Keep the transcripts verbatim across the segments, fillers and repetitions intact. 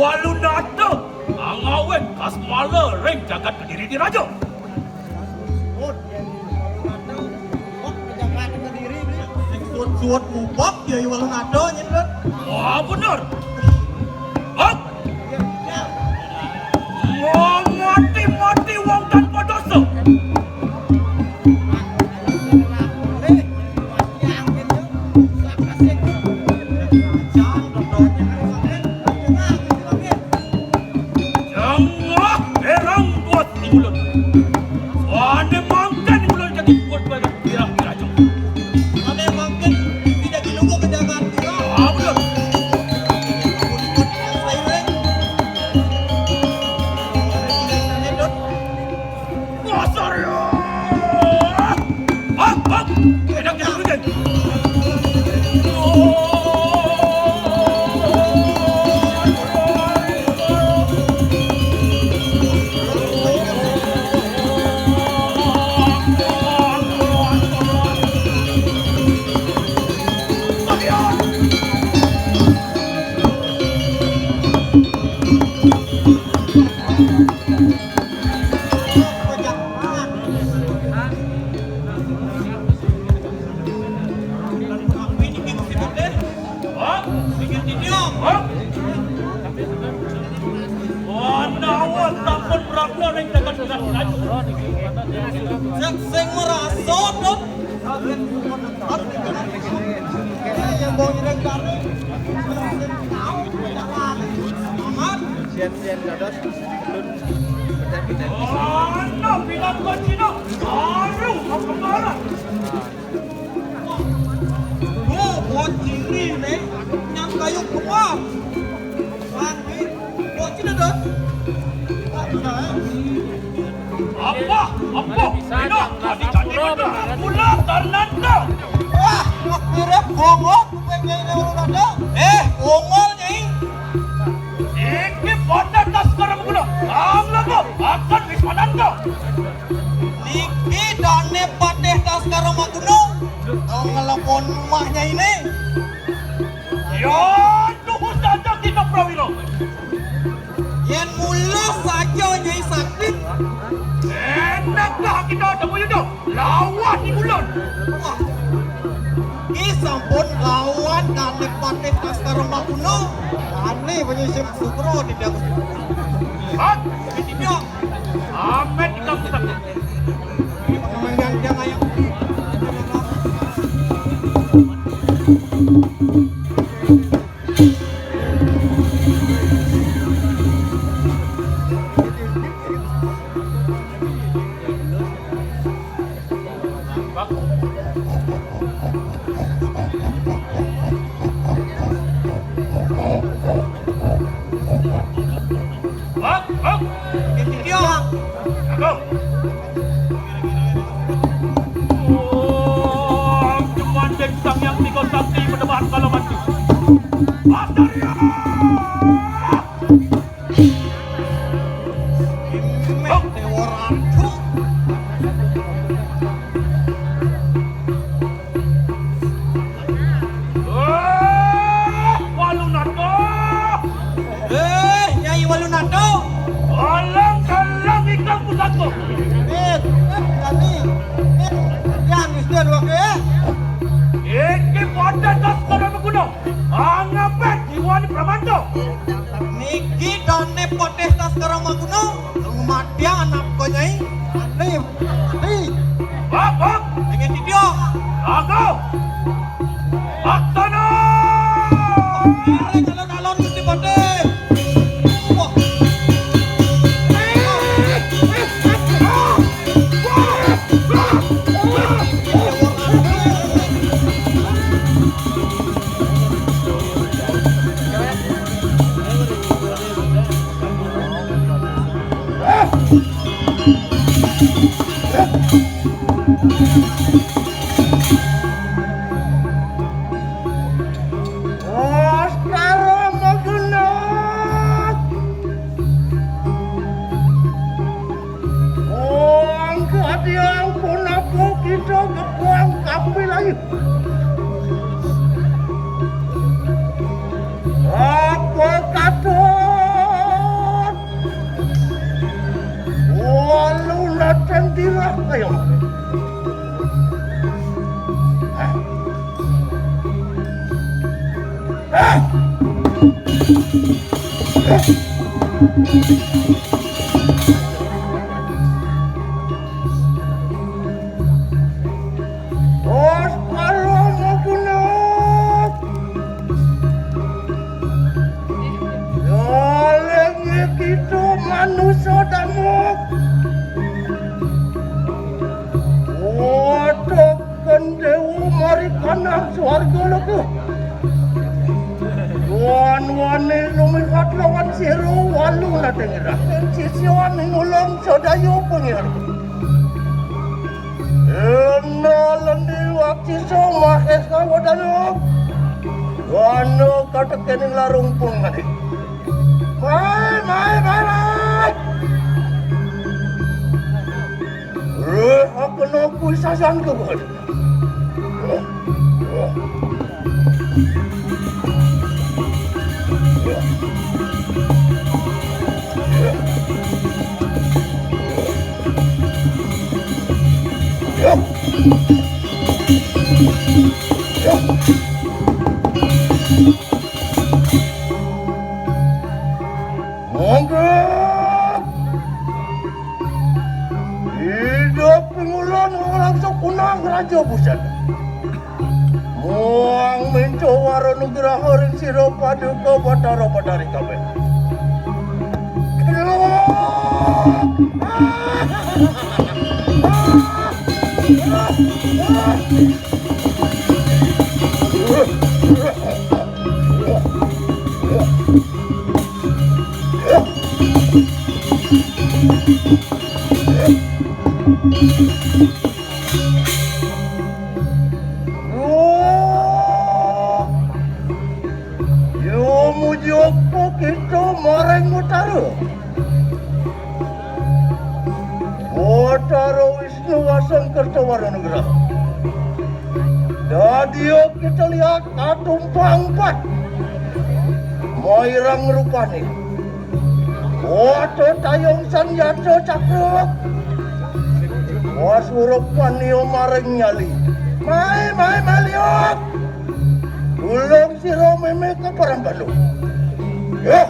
Walunata ngawin kasmala ring jagat Kediri Diraja. Suwut-suwut mubak ya Walunata nyen, Dut. Wah, bener. Hah? Wah, mati-mati wong tanpa dosa. Jengah berang buat di mulut. Ane mangken mulut jadi buat banyak pirang-pirang. Ane mangken tidak dilungguh ke jalan. Ah, betul. Dasar ya. Bang, bang. Enak ya, Bang. Sing merasa, Dut. Yang mau nyerang kami. Amat. Sian-sian dados. Ana pinangka Cina baru kembaran. Duh, bocil ini nyang kayu kuat. Bocil ada. Apa? Apa? Ina, tadi jadi bener. Pula Tarnanda. Wah, mirip bongok kupingnya ini urun ada. Eh, bongol, Nyai. Iki boten Taskara Maguna. Kang Lebo akan Wiswananda. Niki dane Patih Taskara Maguna. Kang Lebo umahnya ini. Ya, tunggu saja kita prawira. Yen mula saja Nyai Sakti. Enaklah kita ada yudha. Lawan di bulan. Wah. Ki sampun lawan Kanekpatih Taskara Maguna. Ane penyisip sutro tidak. Hah? Tidak. Amet di kampung sakti. Menggantian ayam. Hah? Hah? Ini dia. Aku. Oh, cuman dek sang yang tiga sakti menebar kalau mati. Astaga! Hah? Dewa Ratu. Eh, Walunata. Eh, Nyai Walunata. Alang-alang ikang pusaka. Eh, eh, kami. Eh, yang Mister Wake. Iki pada Taskara Maguna. Angapet jiwa di Pramanta. Niki dane Patih Taskara Maguna. Mati anak konyai. Ani, ani. Bab, bab. Ingin didio. Aku. Aksana. Mari calon-calon Gusti Patih. Wah. Astara Maguna. Wong kadiang punapa kita gebuang kapilayu. Apa kata Ayo. Hah? Hah? Os palo magunok. Yalenge kita manusia damuk. Otok kendewu mari kanang swarga loko. Wan wani lumihat lawan sira walu nating irah. Sisian ngulung sadaya pengirang. Ena lendi wakisa Mahesa Wadana. Wana katekening larung pungane. Mai, mai, mai, mai. Eh, aku no kuwi sajan kebon. Monggo. Ida pingulun langsung kunang Raja Busana. Muang minta wara nugraha ring sira paduka Batara Batari kabeh. Yo muji apa kita maring Utara? Utara Wisnu Wasang Kerta Wara Nugraha. Dadia kita lihat katumpang empat. Mairang rupane. Oto tayung sanjata cakra. Wasurupan iya maring nyali. Mai, mai, maliuk. Tulung sira meme ka Parambalu. Ya.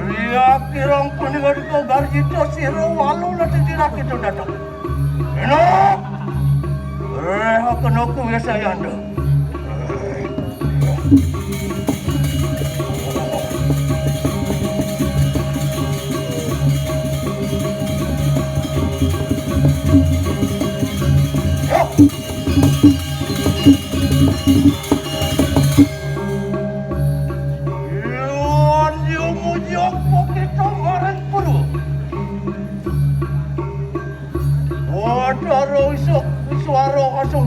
Riak kirang punika garjita sira walu lati tirak itu datang. Enak. Eh, aku noku ya sayanda.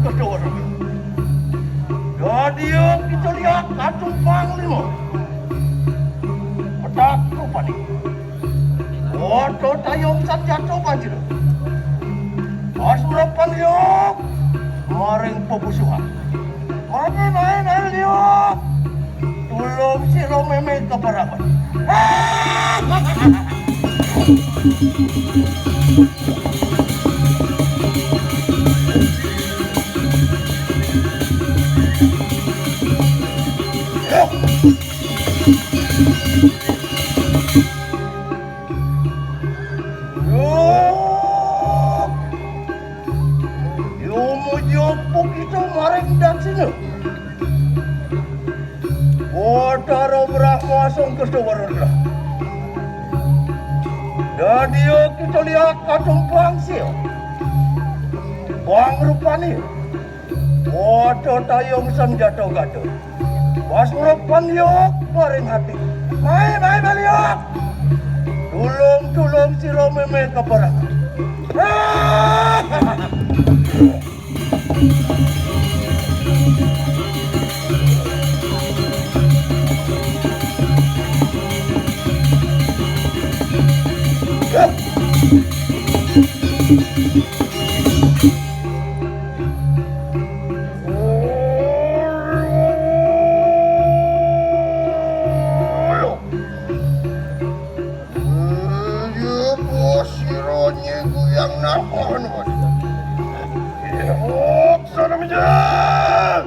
Kedua. Dadi kita lihat katumpang lima. Petak rupani. Oto tayung sanjata banjir. Pas repan liuk maring pepusuhan. Mari, mari, mari liuk. Tulung sira meme keperangan. Yo, yo muji apa kita maring daksina. Watara Brahma Sangkasta Warudra. Dadi kita lihat katumpang sia. Bang rupani. Oto tayung sanjata gata. Pas repan liuk maring ati. Mai, mai, mai liuk. Tulung, tulung sira meme keperangan. Sira nyeguyang nahan. Sana menjal.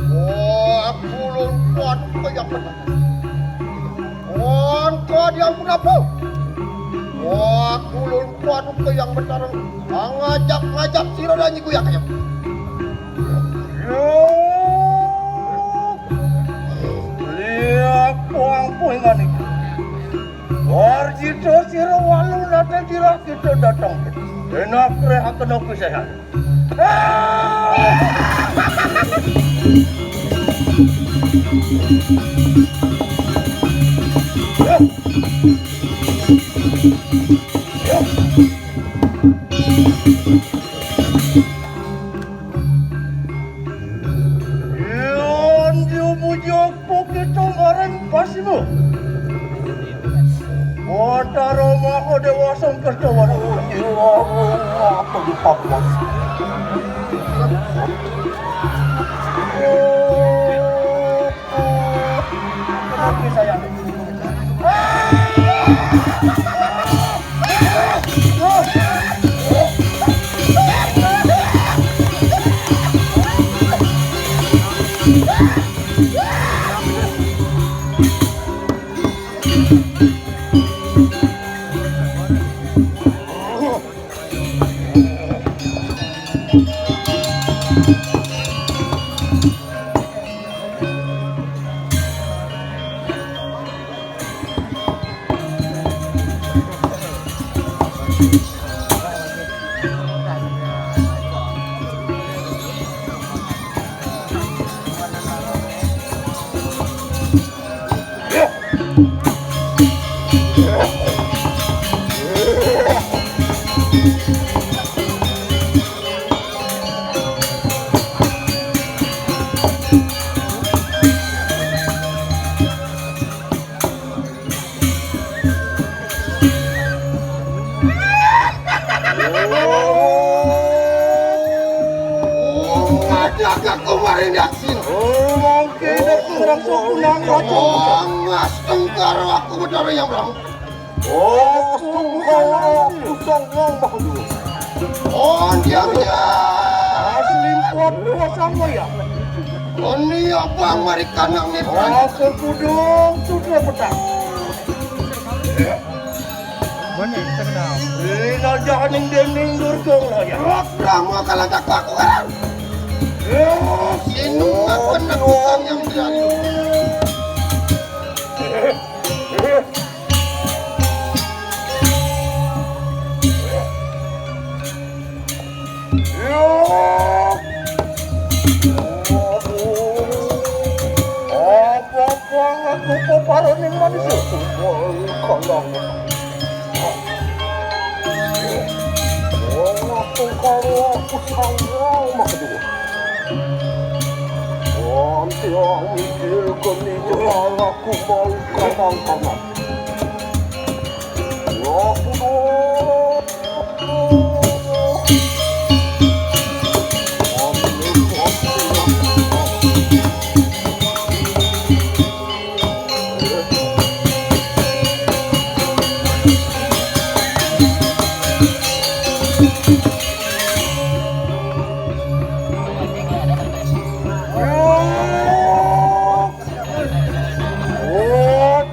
Wah, kulun kuat kaya apa? Angka diampun apa? Wah, kulun kuat kaya yang betara. Ngajak-ngajak sira dan nyiku ya kaya. Lihat puang puingan iku. Warjito sira walu nate dirah kita datang. Enak reh akan aku sehat. Yan diumuji apa kita maring pasimu. Watara Maha Dewa Sangkasta Wara. Oke, sayang. Oh, ngajak aku mari yaksin. Oh, mangke dak kurang sokunang raja. Oh, ngas tengkar aku betara yang ramu. Oh, tunggal aku sanggang bahudu. Oh, dia punya. Asli kuat kuasa wayang. Oh, ni abang mari kanang ni. Oh, kekudung sudah petang. Mana yang terkenal? Ini jahaning dinding durkung lah ya. Rok kamu kalau tak aku kan. Sinu apa nak tukang yang berani. Apa-apa aku peparoning manusia. Kalah. Oh, aku kalau aku sayang mah kedua. Nanti aku mikir ke ni aku mau kadang-kadang.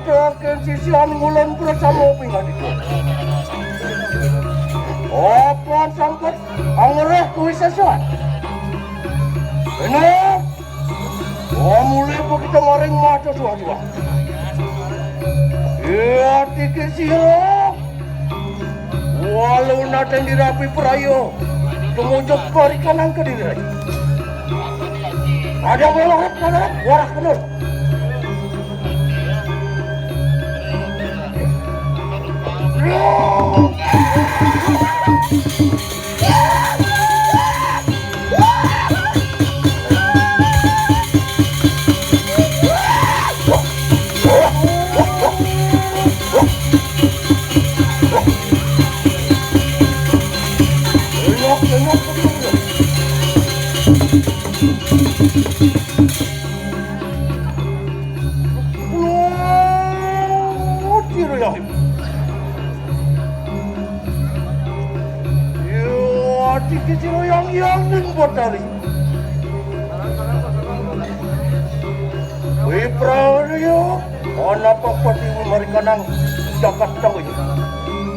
Otak sisian ngulon bersama pingan itu. Opan sangkut angereh kuwi sesuai. Benar. Oh, mulai begitu maring mata suah-suah. Ya, tiki sira. Walau naten dirapi perayo, tumujuk barikan angka diri. Ada melorot, ada warah kenur. Loh, Ciroyang. Ya, tiki Ciroyang yang ning batari. Wiprarya, ana papati marikanang jagat tawin.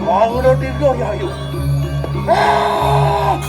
Mangda tiga yayu. Ah!